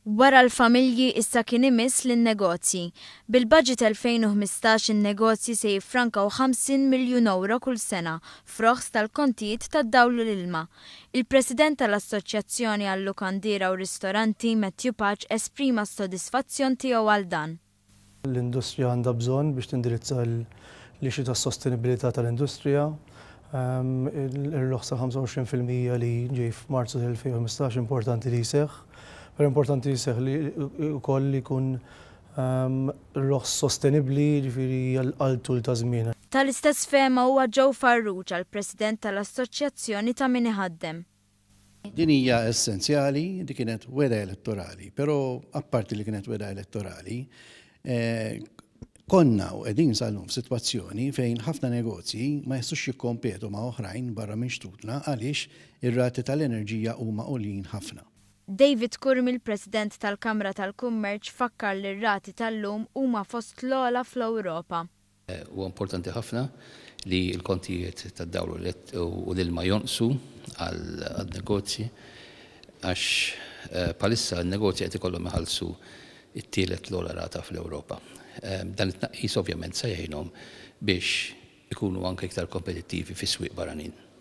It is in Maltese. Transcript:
Wara l-familji issa kien imiss lin-negozji. Bil-Budget 2015 in-negozji se jiffrankaw 50 miljun ewro kull sena f'roħs tal-kontijiet tad-dawl u l-ilma. Il-President tal-Assoċjazzjoni għal-Lukandiera u Ristoranti, Matthew Pace esprima s-sodisfazzjon tiegħu għal dan. L-industrija għandha bżonn biex tindirizza l-issue tas-sostenibilità tal-industrija. Ir-roħs ta' 25% li ġej f'Marzu tal-2015 importanti li jseħħ, però importanti li jseħħ li wkoll li jkun roħs sostenibbli, jiġifieri għal tul ta' żmien. Tal-istess fehma huwa Joe Farrugia, l-President tal-Assoċjazzjoni ta' Min Iħaddem. Din hija essenzjali, di kienet wegħda elettorali, però apparti li kienet wegħda elettorali, konna u qegħdin sal-lum f'sitwazzjoni fejn ħafna negozji ma jistgħux jikkompetu ma' oħrajn barra minn xtutna għaliex ir-rati tal-enerġija huma għoljin ħafna. David Curmi l-President tal-Kamra tal-Kummerċ fakkar li r-rati tal-lum huma fost l-ogħla fl-Ewropa. Huwa importanti ħafna li l-kontijiet tad-dawl u l-ilma jonqsu għan-negozji għax bħalissa n-negozji qed ikollhom iħallsu t-tielet l-ogħla rata fl-Ewropa. Dan it-tnaqqis ovvjament se jgħinhom biex ikunu anke iktar kompetittivi fis-swieq barranin.